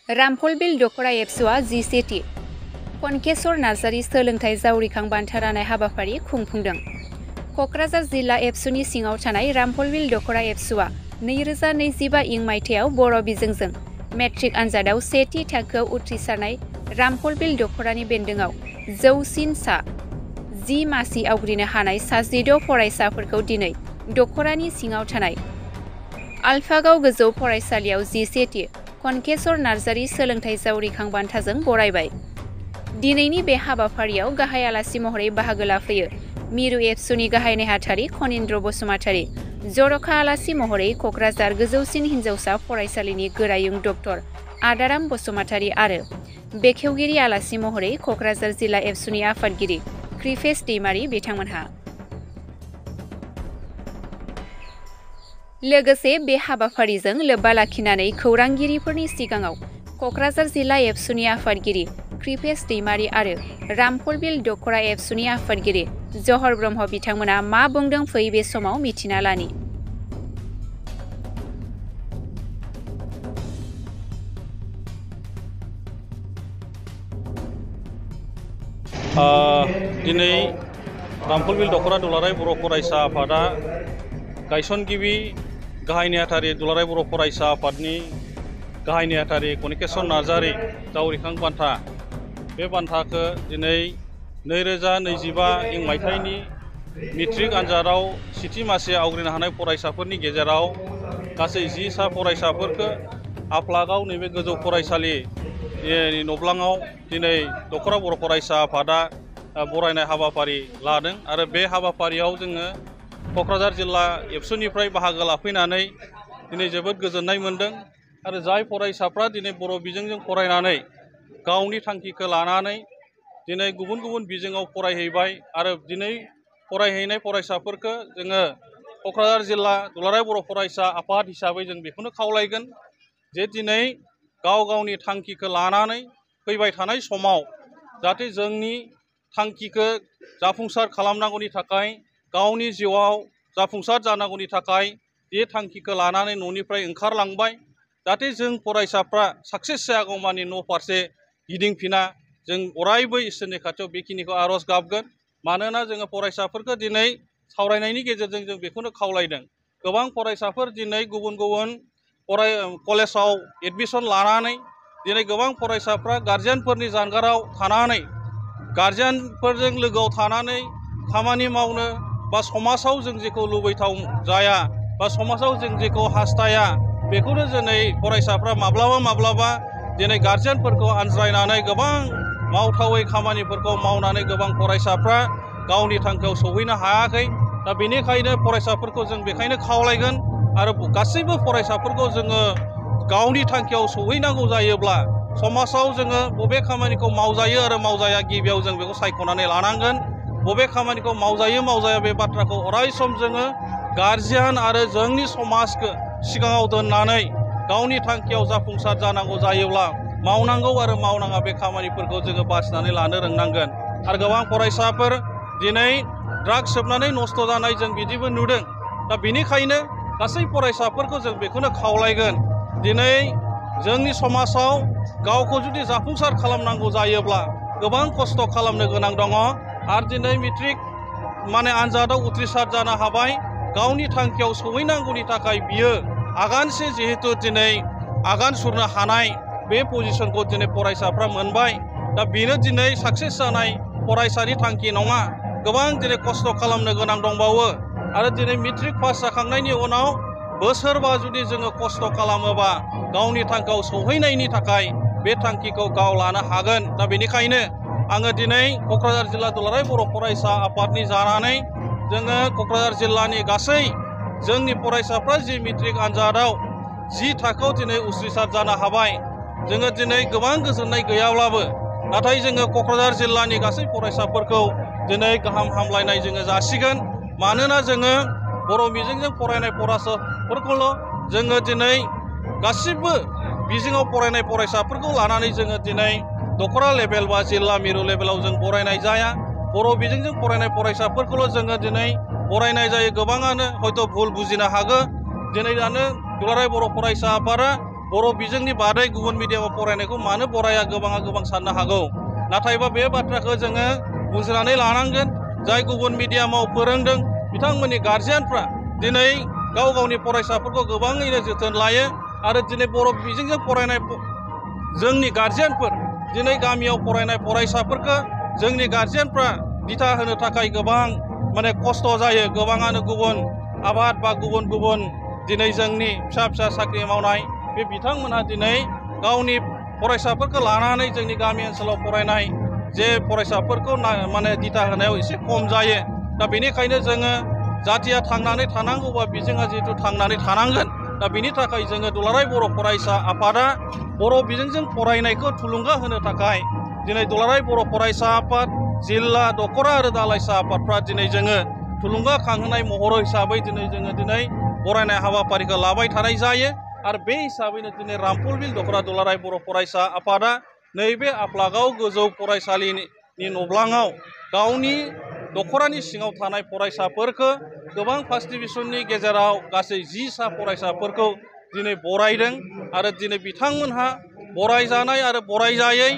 रामफलबिल दखरा एबसुआ जिसेथि कनकेश्वर नार्जारी सोलोंथाइ जावरिखां बान्था राननाय हाबाफारि खुंफुंदों। कक्राझार जिल्ला एबसुनि सिङाव थानाय रामफलबिल दखरा एबसुआ 2025 इं मायथाइयाव बर' बिजोंजों मेट्रिक आनजादाव सेथि थाखोआव उथ्रिसारनाय रामफलबिल दखरानि बेन्दोङाव जौसिन सा 10 मासि आवग्रिनो हानाय सा 16 फरायसाफोरखौ दिनै दखरानि सिङाव थानाय आलफागाव गोजौ फरायसालियाव जिसेथि कनकेश्वर नार्जारी सोलोंथाइ जावरिखां बान्थाजों बरायबाय। दिनैनि बे हाबाफारियाव गाहाय आलासि महरै बाहागो लाफैयो मिरु एबसुनि गाहाय नेहाथारि खनिन्द्र बसुमतारी, जर'खा आलासि महरै कक्राझार गोजौसिन हिनजावसा फरायसालिनि गोरायुं डक्टर आदाराम बसुमतारी आरो बेखेवगिरि आलासि महरै कक्राझार जिल्ला एबसुनि आफादगिरि कृपेश दैमारी बिथांमोनहा। लोगोसे बे हाबाफारिजों लोब्बा लाखिनानै खौरांगिरिफोरनि सिगाङाव कक्राझार जिल्ला एबसुनि आफादगिरि कृपेश दैमारी आरो रामफलबिल दखरा एबसुनि आफादगिरि जहर ब्रह्म बिथांमोना मा बुंदों फै बे समाव मिथिना लानि। दिनै रामफलबिल दखरा दुलाराय बर' फरायसा आफादा गायसनगिरि गाहाय नेहाथारि दुलाराय बर' फरायसा आफादनि गाहाय नेहाथारि कनकेश्वर नार्जारी जावरिखां बान्था बे बान्थाखौ दिनै 2025 इं मायथाइनि मेट्रिक आनजादाव सेथि मासि आवग्रिनो हानाय फरायसाफोरनि गेजेराव गासै 10 सा फरायसाफोरखौ आफलागाव नैबे गोजौ फरायसालि नब्लाङाव दिनै दखरा बर' फरायसा आफादा बरायनाय हाबाफारि लादों आरो बे हाबाफारियाव जोङो कक्राझार जिल्ला एबसुनिफ्राय बाहागो लाफैनानै दिनै जोबोद गोजोननाय मोन्दों आरो जाय फरायसाफ्रा दिनै बर' बिजोंजों फरायनानै गावनि थांखिखौ लानानै दिनै गुबुन गुबुन बिजोङाव फरायहैबाय आरो दिनै फरायहैनाय फरायसाफोरखौ जोङो कक्राझार जिल्ला दुलाराय बर' फरायसा आफाद हिसाबै जों बेखौनो खावलायगोन जे दिनै गाव गावनि थांखिखौ लानानै फैबाय थानाय समाव जाहाथे जोंनि थांखिखौ जाफुंसार खालामनांगौनि थाखाय गावनि जिउआव जाफुंसार जानांगौनि थाखाय बे थांखिखौ लानानै न'निफ्राय ओंखारलांबाय जाहाथे जों फरायसाफ्रा साक्सेस जायागौमानि न' फारसे गिदिंफिना जों अरायबो इसोरनि खाथियाव बेखिनिखौ आर'ज गाबगोन। मानोना जोङो फरायसाफोरखौ दिनै सावरायनायनि गेजेरजों जों बेखौनो खावलायदों गोबां फरायसाफोर दिनै गुबुन गुबुन कलेजाव एडमिसन लानानै दिनै गोबां फरायसाफ्रा गार्जियानफोरनि जानगाराव थानानै गार्जियानफोरजों लोगोआव थानानै खामानि मावनो बा समाजाव जों जेखौ लुबैथाव जाया बा समाजाव जों जेखौ हास्थाया बेखौनो दिनै फरायसाफ्रा माब्लाबा दिनै गार्जियानफोरखौ आनज्रायनानै गोबां मावथावै खामानिफोरखौ मावनानै गोबां फरायसाफ्रा गावनि थांखियाव सौहैनो हायाखै। दा बेनिखायनो फरायसाफोरखौ जों बेखायनो खावलायगोन आरो गासैबो फरायसाफोरखौ जोङो गावनि थांखियाव सौहैनांगौ जायोब्ला समाजाव जोङो बबे खामानिखौ मावजायो आरो मावजाया गिबियाव जों बेखौ सायख'नानै लानांगोन। बबे खामानिखौ मावजायो मावजाया बे बाथ्राखौ अराय सम जोङो गार्जियान आरो जोंनि समाजखौ सिगाङाव दोननानै गावनि थांखियाव जाफुंसार जानांगौ जायोब्ला मावनांगौ आरो मावनाङा बे खामानिफोरखौ जोङो बासिनानै लानो रोंनांगोन। आरो गोबां फरायसाफोर दिनै ड्राग्स सोबनानै नस्थ' जानाय जों बिदिबो नुदों। दा बेनिखायनो गासै फरायसाफोरखौ जों बेखौनो खावलायगोन दिनै जोंनि समाजाव गावखौ जुदि जाफुंसार खालामनांगौ जायोब्ला गोबां खस्थ' खालामनो गोनां दङ आरो दिनै मेट्रिक आनजादाव उथ्रिसार जानो हाबाय गावनि थांखियाव सौहैनांगौनि थाखाय बियो आगानसे जिहेतु दिनै आगान सुरनो हानाय बे पजिशनखौ दिनै फरायसाफ्रा मोनबाय। दा बेनो दिनै साक्सेस जानाय फरायसानि थांखि नङा, गोबां दिनै खस्थ' खालामनो गोनां दंबावो आरो दिनै मेट्रिक पास जाखांनायनि उनाव बोसोरबा जुदि जोङो खस्थ' खालामोबा गावनि थांखियाव सौहैनायनि थाखाय बे थांखिखौ गाव लानो हागोन। दा बेनिखायनो आङो दिनै कक्राझार जिल्ला दुलाराय बर' फरायसा आफादनि जानानै जोङो कक्राझार जिल्लानि गासै जोंनि फरायसाफ्रा जि मेट्रिक आनजादाव 10 थाखोआव दिनै उथ्रिसार जानो हाबाय जोङो दिनै गोबां गोजोननाय गैयाब्लाबो नाथाय जोङो कक्राझार जिल्लानि गासै फरायसाफोरखौ दिनै गाहाम हामलायनाय जोङो जासिगोन। मानोना जोङो बर' बिजोंजों फरायनाय फरायसाफोरखौल' जोङो दिनै गासिबो बिजोङाव फरायनाय फरायसाफोरखौ लानानै जोङो दिनै दखरा लेभेल बा जिल्ला मिरु लेभेलाव जों बरायनाय जाया। बर' बिजोंजों फरायनाय फरायसाफोरखौल' जोङो दिनै बरायनाय जायो। गोबाङानो हयथ' भुल बुजिनो हागौ। दिनै दानो दुलाराय बर' फरायसा आफादा बर' बिजोंनि बादै गुबुन मिडियामाव फरायनायखौ मानो बराया गोबाङा गोबां साननो हागौ नाथायबा बे बाथ्राखौ जोङो बुजिनानै लानांगोन जाय गुबुन मिडियामाव फोरोंदों बिथांमोननि गार्जियानफ्रा दिनै गाव गावनि फरायसाफोरखौ गोबाङैनो जोथोन लायो आरो दिनै बर' बिजोंजों फरायनाय जोंनि गार्जियानफोर दिनै गामियाव फरायनाय फरायसाफोरखौ जोंनि गार्जियानफ्रा दिथा होनो थाखाय गोबां माने खस्थ' जायो गोबाङानो गुबुन आबाद बा गुबुन गुबुन दिनै जोंनि फिसा फिसा साख्रि मावनाय बे बिथांमोनहा दिनै गावनि फरायसाफोरखौ लानानै जोंनि गामि ओनसोलाव फरायनाय जे फरायसाफोरखौ माने दिथा होनायाव एसे खम जायो दा बेनिखायनो जोङो जाथिया थांनानै थानांगौबा बिजोङा जिहेतु थांनानै थानांगोन दा बेनि थाखाय जोङो दुलाराय बर' फरायसा आफादा बर' बिजोंजों फरायनायखौ थुलुंगा होनो थाखाय दिनै दुलाराय बर' फरायसा आफाद जिल्ला दखरा आरो दालाइसा आफादफ्रा दिनै जोङो थुलुंगाखांहोनाय महर हिसाबै दिनै बरायनाय हाबाफारिखौ लाबाय थानाय जायो आरो बे हिसाबैनो दिनै रामफलबिल दखरा दुलाराय बर' फरायसा आफादा नैबे आफलागाव गोजौ फरायसालिनि नब्लाङाव गावनि दखरानि सिङाव थानाय फरायसाफोरखौ गोबां फार्स्ट डिभिजननि गेजेराव गासै 10सा फरायसाफोरखौ दिनै बरायदों आरो दिनै बिथांमोनहा बरायजानाय आरो बरायजायै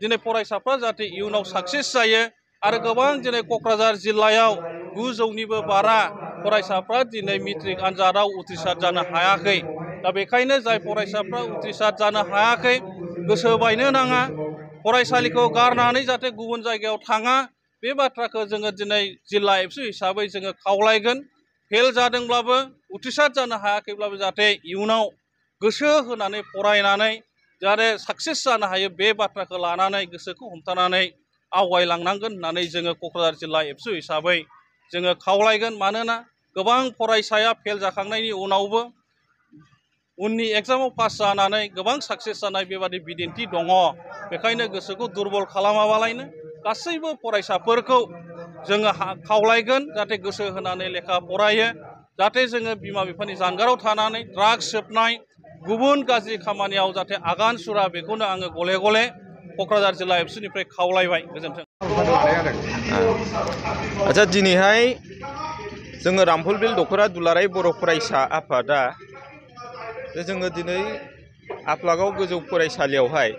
दिनै फरायसाफ्रा जाहाथे इयुनाव साक्सेस जायो आरो गोबां दिनै क'क्राझार जिल्लायाव 900निबो बारा फरायसाफ्रा दिनै मेट्रिक आनजादाव उथ्रिसार जानो हायाखै दा बेखायनो जाय फरायसाफ्रा उथ्रिसार जानो हायाखै गोसो बायनो नाङा फरायसालिखौ गारनानै जाहाथे गुबुन जायगायाव थाङा बे बाथ्राखौ जोङो दिनै जिल्ला एबसु हिसाबै जोङो खावलायगोन फेल जादोंब्लाबो उथ्रिसार जानो हायाखैब्लाबो जाहाथे इयुनाव गोसो होनानै फरायनानै जाहाथे साक्सेस जानो हायो बे बाथ्राखौ लानानै गोसोखौ हमथानानै आवगायलांनांगोन होननानै जोङो क'क्राझार जिल्ला एबसु हिसाबै जोङो खावलायगोन मानोना गोबां फरायसाया फेल जाखांनायनि उनावबो उननि एग्जामाव पास जानानै गोबां साक्सेस जानाय बेबादि बिदिन्थि दङ बेखायनो गोसोखौ दुरबल खालामाबालायनो गासैबो फरायसाफोरखौ जोङो खावलायगोन जाहाथे गोसो होनानै लेखा फरायो जाहाथे जोङो बिमा बिफानि जानगाराव थानानै ड्राग्स सोबनाय गुबुन गाज्रि खामानियाव जाहाथे आगान सुरा बेखौनो आङो गले गले क'क्राझार जिल्ला एबसुनिफ्राय खावलायबाय गोजोन्थों। आच्छा दिनैहाय जोङो रामफलबिल दखरा दुलाराय बर' फरायसा आफादा जोङो दिनै आफलागाव गोजौ फरायसालियावहाय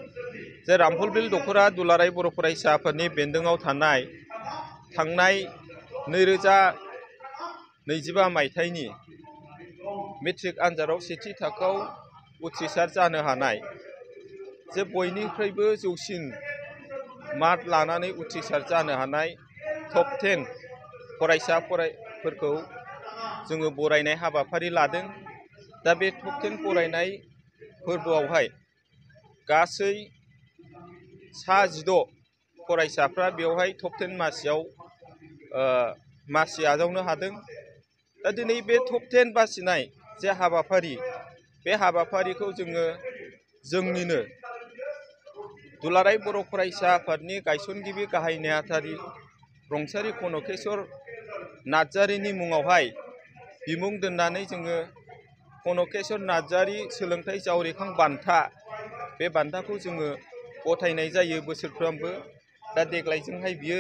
जे रामफलबिल दखरा दुलाराय बर' फरायसा आफादनि बेन्दोङाव थानाय थांनाय 2025 मायथाइनि मेट्रिक आनजादाव सेथि थाखोआव उथ्रिसार जानो हानाय जे बयनिख्रुइबो जौसिन मार्क लानानै उथ्रिसार जानो हानाय टप 10 फरायसाफोरखौ जोङो बरायनाय हाबाफारि लादों। दा बे टप 10 बरायनाय फोरबोआवहाय गासै सा 16 फरायसाफ्रा बेवहाय टप 10 मासियाव मासि आजावनो हादों। दा दिनै बे टप 10 बासिनाय जे हाबाफारि बे हाबाफारिखौ जोङो जोंनिनो दुलाराय बर' फरायसा आफादनि गायसनगिरि गाहाय नेहाथारि रंसारि कनकेश्वर नार्जारिनि मुङावहाय बिमुं दोननानै जोङो कनकेश्वर नार्जारि सोलोंथाइ जावरिखां बान्था बे बान्थाखौ जोङो गथायनाय जायो बोसोरफ्रोमबो। दा देग्लायजोंहाय बियो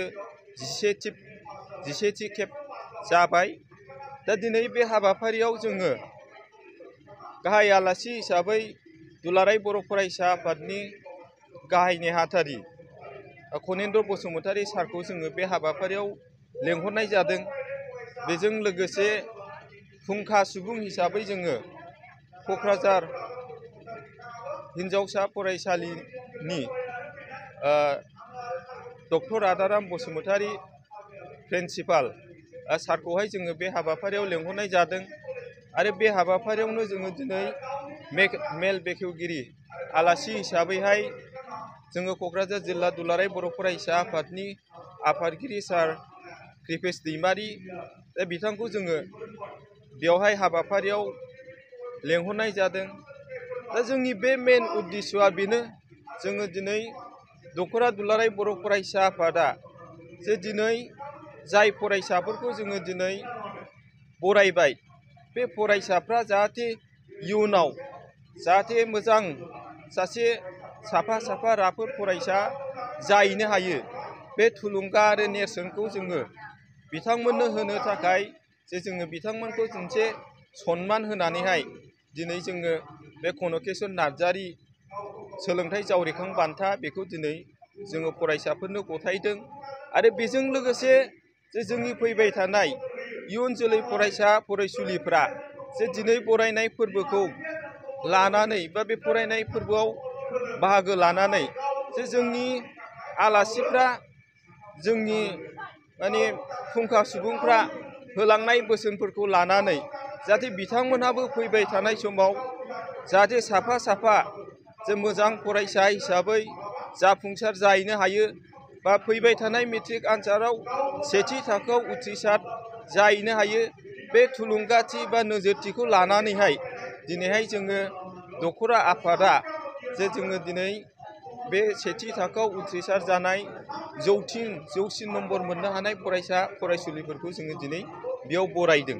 11थि खेब जाबाय। दा दिनै बे हाबाफारियाव जोङो गाहाय आलासि हिसाबै दुलाराय बर' फरायसा आफादनि गाहाय नेहाथारि खनेन्द्र बसुमतारी सारखौ जोङो बे हाबाफारियाव लेंहरनाय जादों। बेजों लोगोसे फुंखा सुबुं हिसाबै जोङो क'क्राझार हिनजावसा फरायसालिनि डक्टर राधाराम बसुमतारी प्रिन्सिपाल सारखौहाय जोङो बे हाबाफारियाव लेंहरनाय जादों आरो बे हाबाफारियावनो जोङो दिनै मेल बेखेवगिरि आलासि हिसाबैहाय जोङो क'क्राझार जिल्ला दुलाराय बर' फरायसा आफादनि आफादगिरि सार कृपेश दैमारि बिथांखौ जोङो बेवहाय हाबाफारियाव लेंहरनाय जादों। दा जोंनि बे मेन उद्देश्यआ बेनो जोङो दिनै दखरा दुलाराय बर' फरायसा आफादा जे दिनै जाय फरायसाफोरखौ जोङो दिनै बरायबाय बे फरायसाफ्रा जाहाथे इयुनाव जाहाथे मोजां सासे साफा राफोद फरायसा जाहैनो हायो बे थुलुंगा आरो नेरसोनखौ जोङो बिथांमोननो होनो थाखाय जे जोङो बिथांमोनखौ मोनसे सन्मान होनानैहाय दिनै जोङो बे कनकेश्वर नार्जारि सोलोंथाइ जावरिखां बान्था बेखौ दिनै जोङो फरायसाफोरनो गथायदों। आरो बेजों लोगोसे जे जोंनि फैबाय थानाय इयुन जोलै फरायसा फरायसुलिफ्रा जे दिनै बरायनाय फोरबोखौ लानानै बा बे फरायनाय फोरबोआव बाहागो लानानै जे जोंनि आलासिफ्रा जोंनि माने फुंखा सुबुंफ्रा होलांनाय बोसोनफोरखौ लानानै जाहाथे बिथांमोनहाबो फैबाय थानाय समाव जाहाथे साफा साफा जे मोजां फरायसा हिसाबै जाफुंसार जाहैनो हायो बा फैबाय थानाय मेट्रिक आनजादाव सेथि थाखोआव उथ्रिसार जाहैनो हायो। बे थुलुंगाथि बा नोजोरथिखौ लानानैहाय दिनैहाय जोङो दखरा आफादा जे जोङो दिनै बे सेथि थाखोआव उथ्रिसार जानाय जौसिन नम्बर मोननो हानाय फरायसा फरायसुलिफोरखौ जोङो दिनै बेयाव बरायदों।